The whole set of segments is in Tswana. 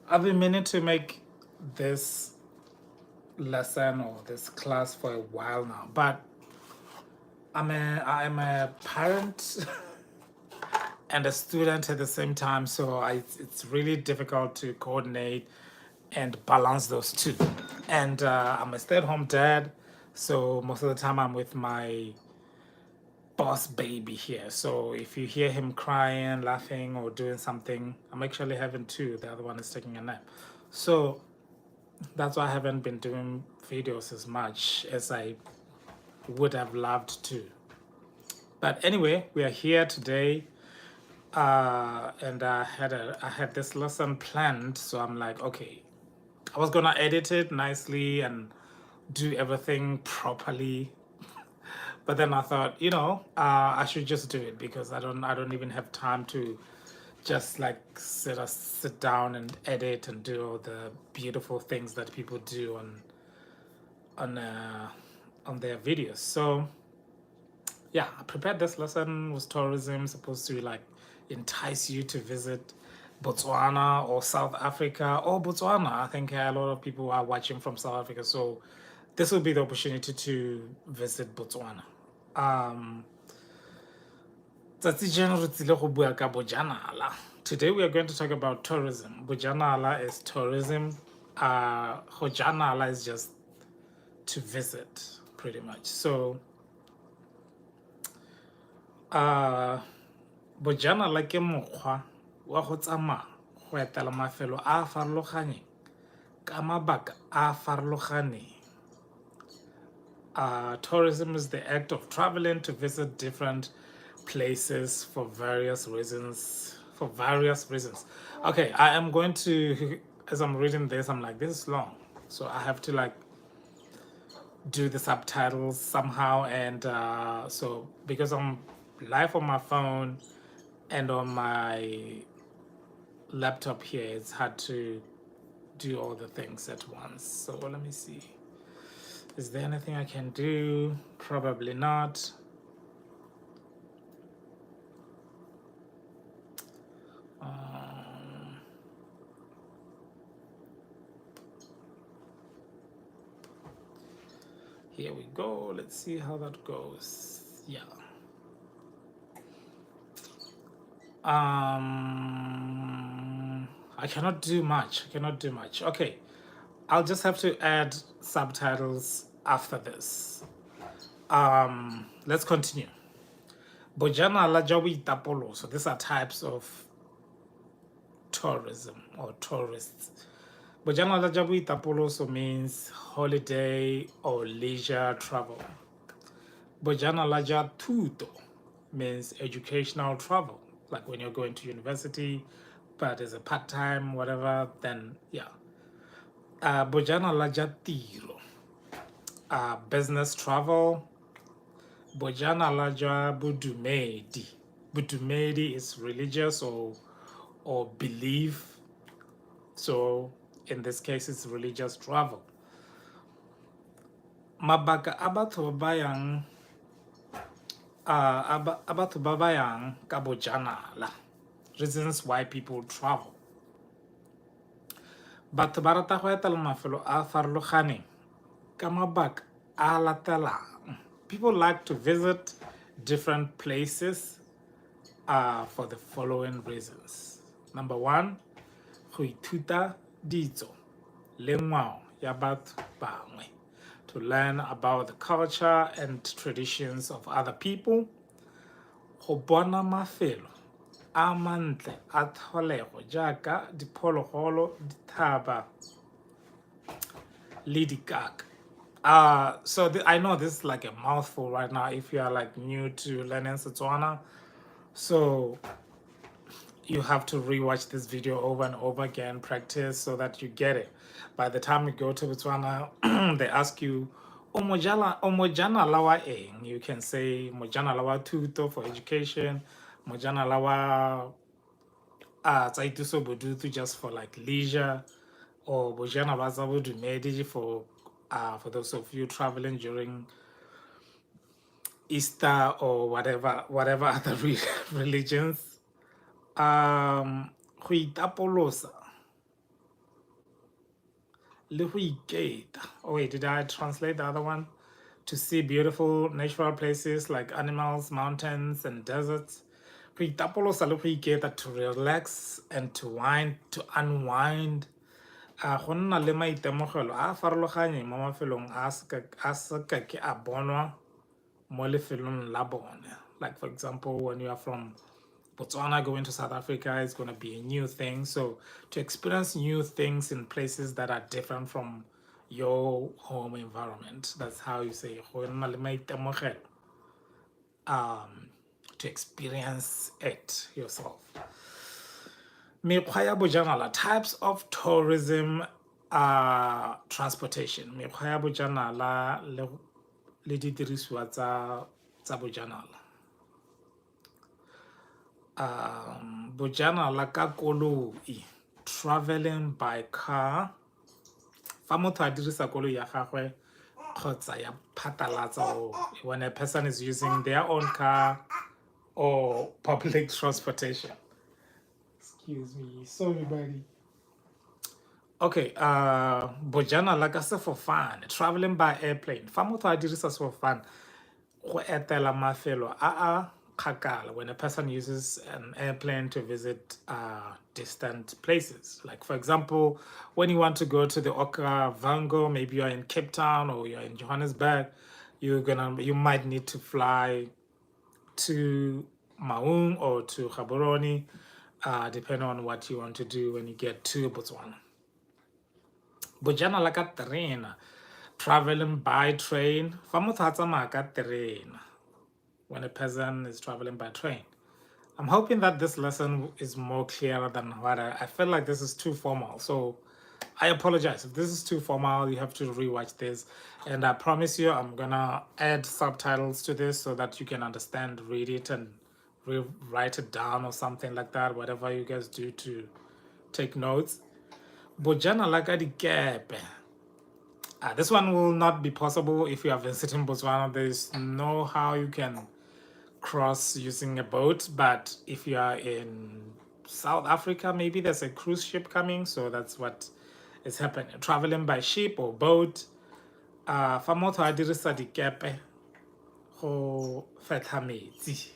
I've been meaning to make this lesson or this class for a while now, but I'm a parent and a student at the same time, so it's really difficult to coordinate and balance those two. And I'm a stay-at-home dad, so most of the time I'm with my boss baby here. So if you hear him crying, laughing, or doing something, I'm actually having two. The other one is taking a nap. So that's why I haven't been doing videos as much as I would have loved to. But anyway, we are here today, and I had this lesson planned, so I'm like, okay, I was gonna edit it nicely and do everything properly, but then I thought, I should just do it because I don't even have time to just like sit down and edit and do all the beautiful things that people do on their videos. So yeah, I prepared this lesson. Was tourism supposed to like entice you to visit Botswana or South Africa or Botswana? I think a lot of people are watching from South Africa, so this will be the opportunity to visit Botswana. Tsatsi jeno re tsile go bua ka bojanala. Today we are going to talk about tourism. Bojanala is tourism. Go janala is just to visit, pretty much. So, bojanala ke mokgwa wa go tsamaya go etela mafelo a a farologaneng ka mabaka a a farologaneng. Tourism is the act of traveling to visit different places for various reasons. For various reasons. Okay, I am going to, as I'm reading this, I'm like, this is long. So I have to do the subtitles somehow. And so because I'm live on my phone and on my laptop here, it's hard to do all the things at once. So let me see. Is there anything I can do? Probably not. Here we go. Let's see how that goes. Yeah. I cannot do much. I cannot do much. Okay. I'll just have to add subtitles after this. Let's continue. Bojanala jwa boitapoloso. So these are types of tourism or tourists. Bojanala jwa boitapoloso means holiday or leisure travel. Bojanala jwa thuto means educational travel, like when you're going to university, but as a part-time, whatever, then yeah. Bojanala jwa tiro, business travel. Bojanala jwa bodumedi. Bodumedi is religious or belief. So in this case, it's religious travel. Mabaka a batho ba ba yang, a ba, a batho ba ba yang ka bojanala. Reasons why people travel. Batho ba rata go etela mafelo a a farologaneng ka mabaka a latelang. People like to visit different places for the following reasons. Number one, go ithuta ditso le ngwao ya batho bangwe. To learn about the culture and traditions of other people. Go bona mafelo a mantle a tlholego jaaka diphologolo, dithaba le dikaka. So I know this is a mouthful right now if you are new to learning Setswana. So you have to rewatch this video over and over again, practice so that you get it. By the time you go to Botswana, they ask you, O mojanala wa eng? You can say mojanala wa thuto for education, mojanala wa tsa ituso bodutu just for leisure, or bojanala tsa bodumedi for those of you traveling during Easter or whatever other religions. Go itapolosa. le go iketa. Oh wait, did I translate the other one? To see beautiful natural places like animals, mountains, and deserts. Go itapolosa le go iketa, to relax and to unwind. A go nna le maitemogelo a a farologaneng mo mafelong a se ka ke a bonwa mo lefelong la bone. Like, for example, when you are from Botswana going to South Africa, it's going to be a new thing. So to experience new things in places that are different from your home environment, that's how you say go nna le maitemogelo, to experience it yourself. Mekgwa ya bojanala, types of tourism transportation. Mekgwa ya bojanala le didirisiwa tsa bojanala. Bojanala ka koloi, traveling by car. Fa motho a dirisa koloi ya gagwe kgotsa ya phatlalatsa, or when a person is using their own car or public transportation. Excuse me, sorry, buddy. Okay, bojanala ka sefofane, traveling by airplane. Fa motho a dirisa sefofane go etela mafelo a a kgakala, when a person uses an airplane to visit distant places. Like, for example, when you want to go to the Okavango, maybe you're in Cape Town or you're in Johannesburg, you might need to fly to Maun or to Gaborone, depending on what you want to do when you get to Botswana. Bojanala ka terena, traveling by train. Fa motho a tsamaya ka terena, when a person is traveling by train. I'm hoping that this lesson is more clearer than what I feel like this is too formal. So I apologize. If this is too formal, you have to rewatch this. And I promise you, I'm gonna add subtitles to this so that you can understand, read it, and rewrite it down or something like that. Whatever you guys do to take notes. Bojanala ka dikepe. This one will not be possible if you are visiting Botswana. There's no how you can cross using a boat, but if you are in South Africa, maybe there's a cruise ship coming, so that's what is happening. Traveling by ship or boat. Fa motho a dirisa dikepe go fetlha metsi.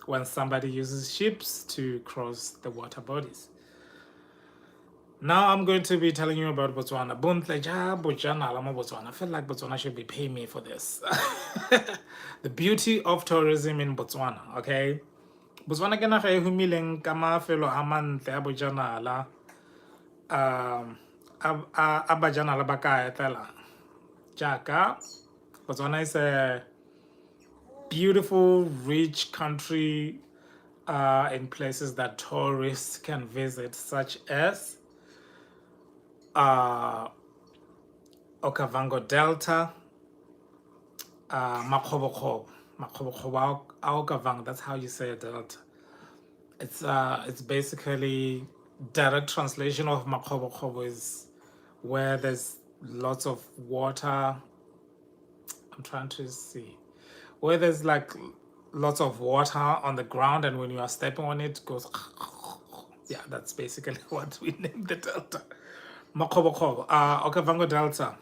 When somebody uses ships to cross the water bodies. Now I'm going to be telling you about Botswana. Bontle ja bojanala mo Botswana. I feel like Botswana should be paying me for this. The beauty of tourism in Botswana, okay? Botswana ke naga e humileng ka mafelo a mantle a bojanala a bajanala ba ka etela. Jaaka Botswana is a beautiful, rich country in places that tourists can visit, such as Okavango Delta, Makgobokgobo. Makgobokgobo a Okavango, that's how you say delta. It's basically direct translation of Makgobokgobo is where there's lots of water. I'm trying to see where there's like lots of water on the ground, and when you are stepping on it, it goes. Yeah, that's basically what we named the delta. Makgobokgobo, Okavango Delta,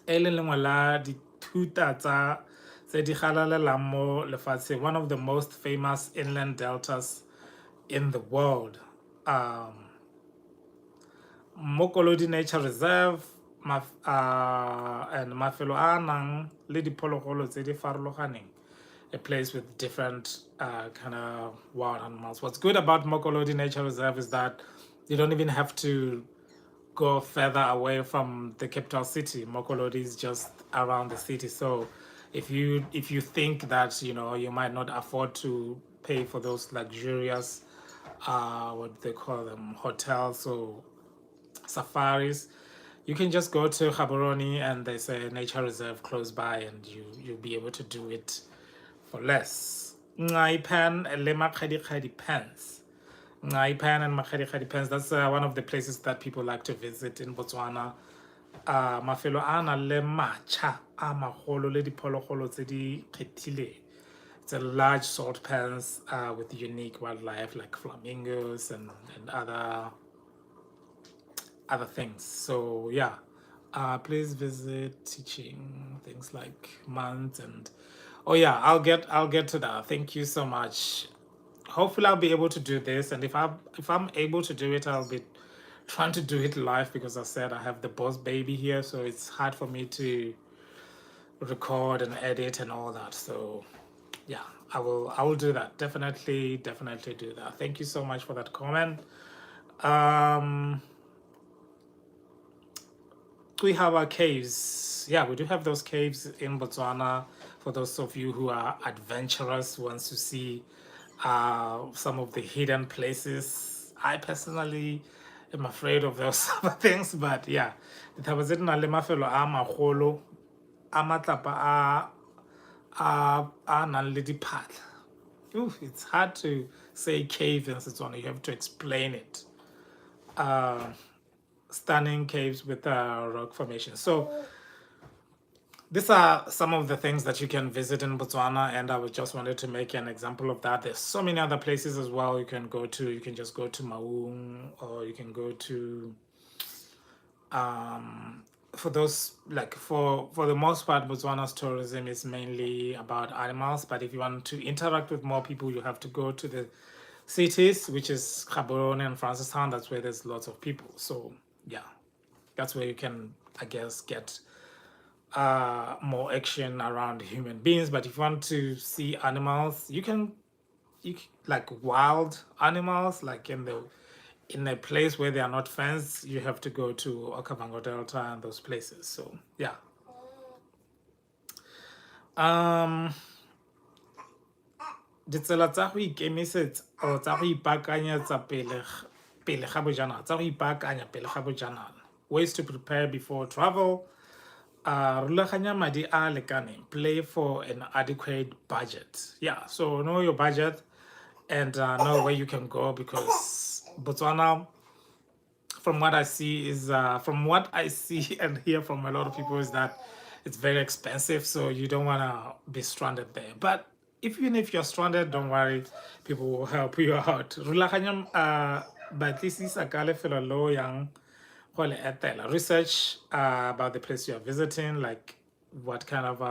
e leng lengwe la dithuta tse di galalelang mo lefatsheng, one of the most famous inland deltas in the world. Mokolodi Nature Reserve and mafelo a a nang le diphologolo tse di farologaneng, a place with different kind of wild animals. What's good about Mokolodi Nature Reserve is that you don't even have to go further away from the capital city. Mokolodi is just around the city. So if you think that you might not afford to pay for those luxurious, what they call them, hotels or safaris, you can just go to Gaborone and there's a nature reserve close by and you'll be able to do it for less. Nxai Pan le Makgadikgadi Pans. Nxai Pan and Makgadikgadi Pans, that's one of the places that people like to visit in Botswana. Mafelo a nang le matsha a magolo le diphologolo tse di kgethileng. It's a large salt pans with unique wildlife like flamingos and other other things. So yeah, please visit teaching things like months and oh yeah, I'll get to that. Thank you so much. Hopefully I'll be able to do this, and if I'm able to do it, I'll be trying to do it live because I said I have the boss baby here, so it's hard for me to record and edit and all that. So yeah, I will do that. Definitely, definitely do that. Thank you so much for that comment. We have our caves. Yeah, we do have those caves in Botswana. For those of you who are adventurous, wants to see some of the hidden places. I personally am afraid of those other things, but yeah, dithaba tse di nang le mafelo a magolo a matlapa a nang le diphatlha. Oof, it's hard to say cave in Setswana. You have to explain it. Stunning caves with rock formation. So these are some of the things that you can visit in Botswana, and I was just wanted to make an example of that. There's so many other places as well you can go to. You can just go to Maun, or you can go to for those like for the most part, Botswana's tourism is mainly about animals. But if you want to interact with more people, you have to go to the cities, which is Gaborone and Francistown. That's where there's lots of people. So yeah, that's where you can, I guess, get more action around human beings. But if you want to see animals, you can like wild animals, like in a place where they are not fenced, you have to go to Okavango Delta and those places. So yeah. Ditsela tsa go ikemisetsa or tsa go ipaakanyetsa pele ga bojanala, tsa go ipaakanya pele ga bojanala. Ways to prepare before travel. Rulaganya madi a lekaneng. Plan for an adequate budget. Yeah, so know your budget and know where you can go because Botswana, from what I see and hear from a lot of people is that it's very expensive, so you don't want to be stranded there. But even if you're stranded, don't worry, people will help you out. Rulaganya batlisisa ka lefelo le o yang go le etela. Research about the place you are visiting, like what kind of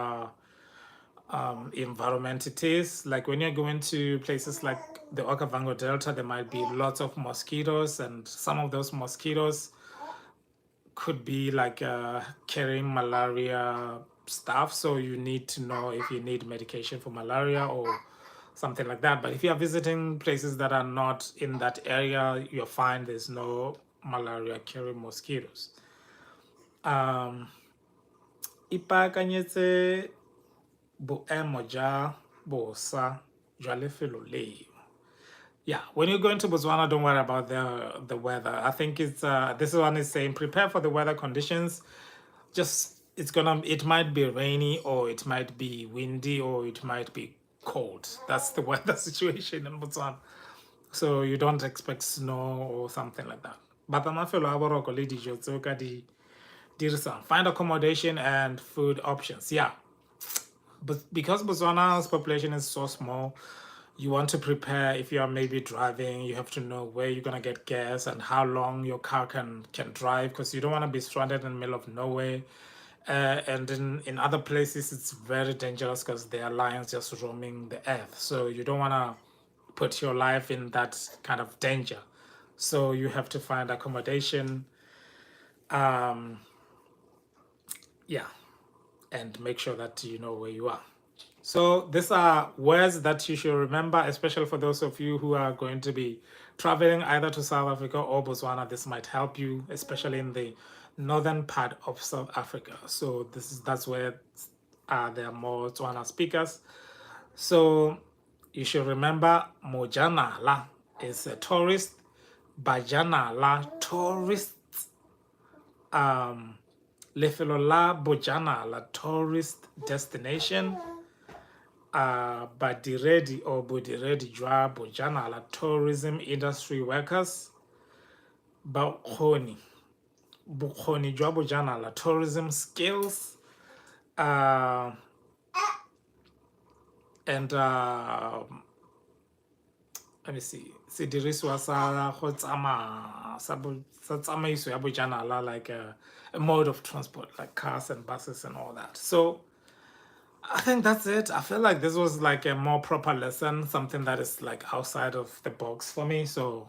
environment it is. Like when you're going to places like the Okavango Delta, there might be lots of mosquitoes, and some of those mosquitoes could be like carrying malaria stuff. So you need to know if you need medication for malaria or something like that. But if you are visiting places that are not in that area, you'll find there's no malaria carrying mosquitoes. Ipaakanyetse boemo jwa bosa jwa lefelo leo. Yeah, when you're going to Botswana, don't worry about the weather. I think it's this one is saying prepare for the weather conditions. Just it might be rainy or it might be windy or it might be cold. That's the weather situation in Botswana. So you don't expect snow or something like that. Batla mafelo a boroko le dijo tse o ka di dirisang. Find accommodation and food options. Yeah. But because Botswana's population is so small, you want to prepare if you are maybe driving, you have to know where you're gonna get gas and how long your car can drive because you don't want to be stranded in the middle of nowhere. And in other places, it's very dangerous because there are lions just roaming the earth. So you don't want to put your life in that kind of danger. So you have to find accommodation. Yeah, and make sure that you know where you are. So these are words that you should remember, especially for those of you who are going to be traveling either to South Africa or Botswana. This might help you, especially in the northern part of South Africa. So this is that's where there are more Tswana speakers. So you should remember Mojanala is a tourist, Bajanala tourists, lefelo la Bojanala tourist destination, badiredi or bodiredi jwa bojanala tourism industry workers, bokgoni jwa bojanala tourism skills, and let me see, Sedirisiwa sa go tsamaya sa tsamaiso ya bojanala, like a mode of transport, like cars and buses and all that. So I think that's it. I feel like this was like a more proper lesson, something that is like outside of the box for me. So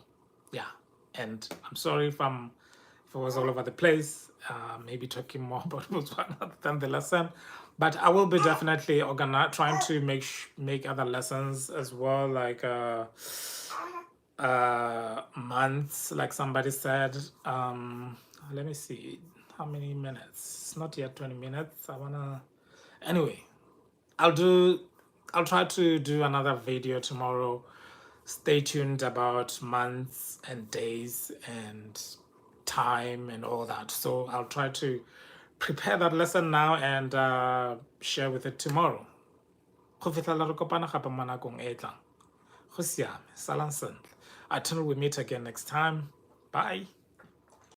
yeah, and I'm sorry if I was all over the place, maybe talking more about Botswana than the lesson, but I will be definitely trying to make other lessons as well, like months, like somebody said. Let me see how many minutes. It's not yet 20 minutes. I wanna Anyway, I'll try to do another video tomorrow. Stay tuned about months and days and time and all that. So I'll try to prepare that lesson now and share with it tomorrow. Go fitlhela re kopana gape mo nakong e e tlang. Go siame, salang sentle. Until we meet again next time. Bye.